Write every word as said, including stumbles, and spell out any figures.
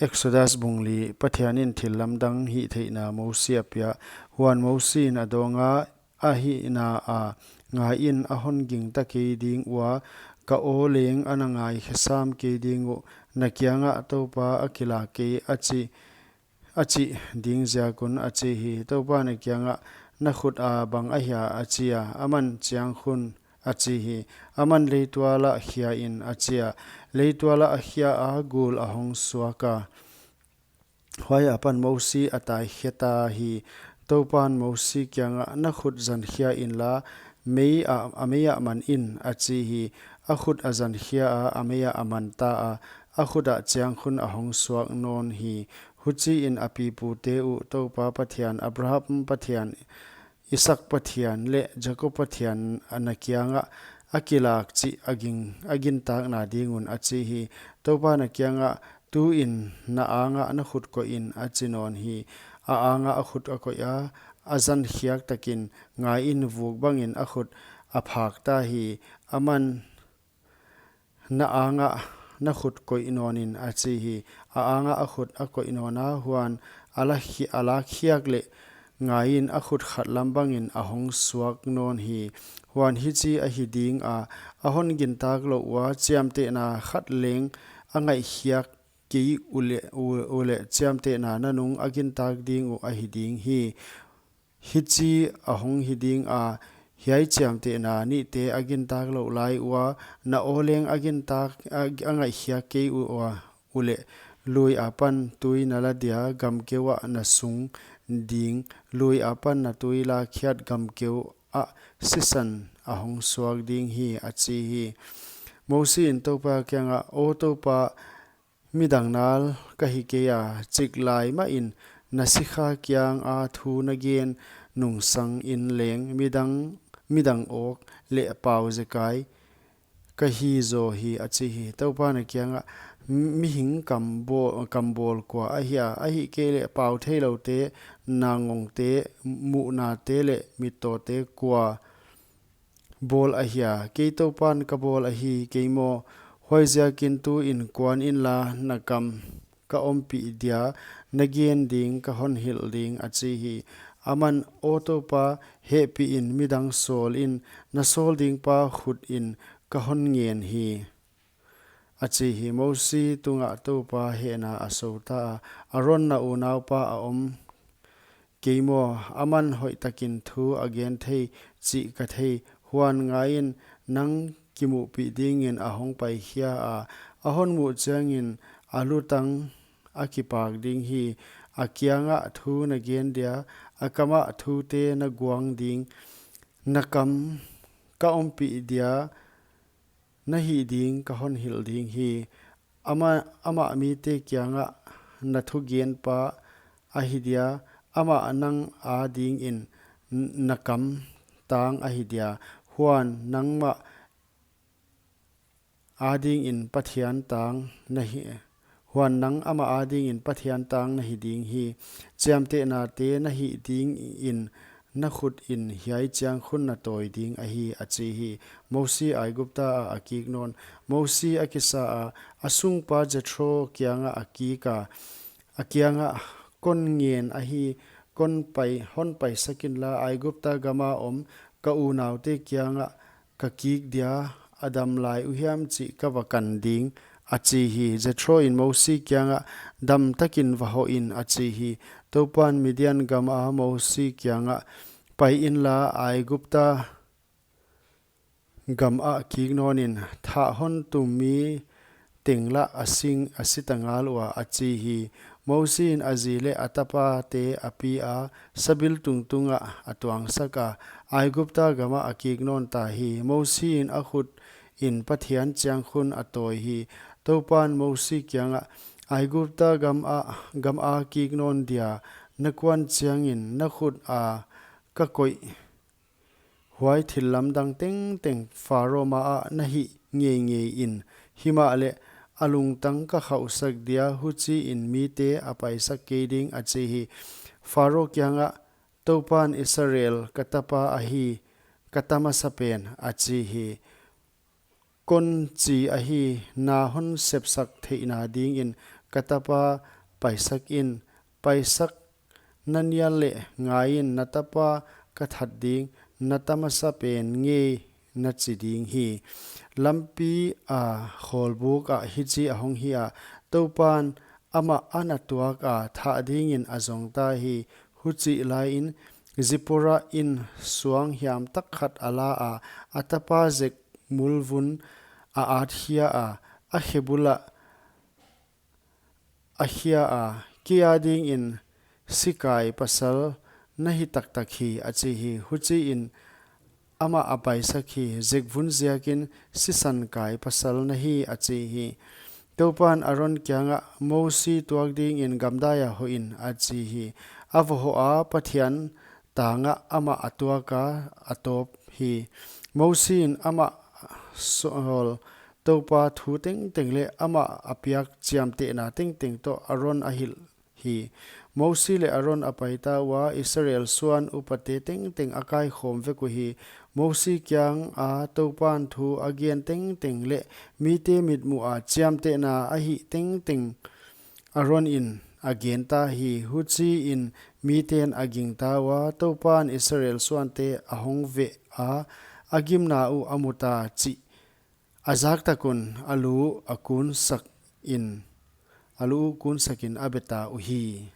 Exodus bung li. Pathian in thil lamdang hihtheihna Mosi a pia. Huan Mosi in a dawng a, a hihna a, ngai in, a hon gingta kei ding ua, ka aw leng ana ngaikhe sam kei ding uh, na kiangah Toupa a kilak kei a chi, a chih ding ziak un, a chi hi. Toupa'n a kiangah, na khut a bang ahia? a chi a. Aman, chiangkhun, a chi hi. Aman, leitual ah khia in, a chi a. Leitual ah a khia a, gul a hong suak a. Huai apan Mosi a taikhe ta hi. Toupa'n Mosi kiangah, na khut zan khia inla, mei ah, a mei ah man in, a chi hi. A khut a zan khia a, a mei ah a man ta a. A khut ah chiangkhun a hong suak nawn hi. Huchiin a pipute uh Toupa Pathian, Abraham Pathian, Isaak Pathian leh Jakob Pathian, na kiangah a kilak chih a ging, a gintakna ding un, a chi hi. Toupa'n a kiangah, tuin na angah na khut koih in, a chi nawn hi. A angah a khut a koih a, a zan khiak takin, ngai in, vuk bangin a khut a phak ta hi. Aman, na angah na khut koih nawn in, a chi hi. A angah a khut a koih nawn a, huan a la khi-, a lak khiak leh, ngai in, a khut khat lam bangin a hong suak nawn hi. Huan hichi ahi ding a, a hon gintak louh ua, chiamtehna khat leng a ngaihkhiak kei uleh, u-, uleh chiamtehna nanung a gintak ding uh ahi ding hi. Hichi a hong hi ding a, hiai chiamtehna nihte a gintak louh lai ua, na aw leng a gintak, a, a ngaihkhiak kei ua, uleh, lui apan tui na la dia, gamkeu ah na sung ding, lui apan na tui lakkhiat gamkeu ah sisan a hong suak ding hi, a chi hi. Mosi in Toupa kiangah, aw Toupa, midang nal ka hi kei a, chiklai mahin na sikha kianga thu na gen nungsang in leng midang, midang awk leh pau zekai ka hi zaw hi, a chi hi. Toupa'n a kiangah, mihing kam bawl, kam bawl kua ahia? Ahihkeileh pau theiloute, nangongte, muhnate leh mittawte kua bawl ahia? Kei Toupa'n ka bawl ahi kei maw? Huaiziakin tuin kuan inla, na kam ka ompih dia, na gen ding ka hon hilh ding, a chi hi. Aman, aw Toupa, hehpih in midang sawl in, na sawl ding pa khut in ka hon ngen hi, a chi hi. Mosi tungah Toupa hehna a sou ta a, Aron, na unaupa a om kei maw? Aman hoihtakin thu a gen thei chih ka thei. Huan ngai in, nang kimuhpih dingin a hong paikhia a, a hon muh chiangin a lutang a kipak ding hi. A kiangah thu na gen dia, a kamah thute na guang ding, na kam ka ompih dia, na hih ding ka hon hilh ding hi. Amah, amah mite kiangah na thugenpa ahi dia, amah nang adingin n-, na kam tang ahi dia, huan nangmah adingin Pathian tang na hi, huan nang amah adingin Pathian tang na hi ding hi. Chiamtehnate na hih dingin na khut in hiai chiangkhun na tawi ding ahi, a chi hi. Mosi Aigupta ah a kik nawn. Mosi a kisa a, a sungpa Jethro kiangah a kik a, a kiangah, kon ngen ahi, kon pai, hon paisak inla, Aigupta gama om ka unaute kiangah ka kik dia, a dam lai uhiam chih ka va kan ding, a chi hi. Jethro in Mosi kiangah, dam takin va hoh in, a chi hi. Toupa'n Midian gama Mosi kiangah, pai inla, Aigupta gamah kik nawn in, thah hon tum mi teng lah a sing, a sita ngal ua, a chi hi. Mosi in a zi leh a tapate a pi a, sabiltung tungah a tuangsak a, Aigupta gamah a kik nawn ta hi. Mosi in a khut in Pathian chiangkhun a tawi hi. Toupa'n Mosi kiangah, Aigupta gamah, gama kik nawn dia na kuan chiangin na khut a ka koih huai thillamdang tengteng Pharo maah na hih ngeingei in, himahleh a lungtang ka khauhsak dia, huchiin mite a paisak kei ding, a chi hi. Pharo kiangah, Toupa'n Israel ka tapa ahi, ka ta masapen, a chi hi. Kon chi ahi, na hon sepsak theihna dingin ka tapa paisak in, paisak na nial leh, ngaiin, na tapa ka that ding, na ta masapen ngei na chi ding hi. Lampi a khawlbuk ah hichi a hong hi a, Toupan amah ana tuak a, thah dingin a zongta hi. Huchih laiin Zipporah in suang hiam tak khat a la a, a tapa zek mul vun a at khia a, a khe bul ah a khia a, kei adingin sikai pasal na hi taktak hi, a chi hi. Huchiin amah a paisak hi, zek vun ziakin sisan kai pasal na hi, a chi hi. Toupan Aron kiangah, Mosi tuak dingin gamdai ah hoh in, a chi hi. A va hoh a, Pathian tangah amah a tuak a, a tawp hi. Mosi in amah sawl Toupa thu tengteng leh amah a piak chiamtehna tengteng toh Aron a hilh hi. Mosi leh Aron a paita ua, Israel suan upate tengteng a kaikhawm vek uhi. Mosi kianga Toupan thu a gen tengteng leh mite mitmuh a chiamtehna a hih tengteng Aron in a genta hi. Huchiin miten a gingta ua, Toupan Israel suante a hong veh a, a gimna uh a muta chih a zak tak un a lu a kunsak in, a lu uh kunsakin a beta uhi.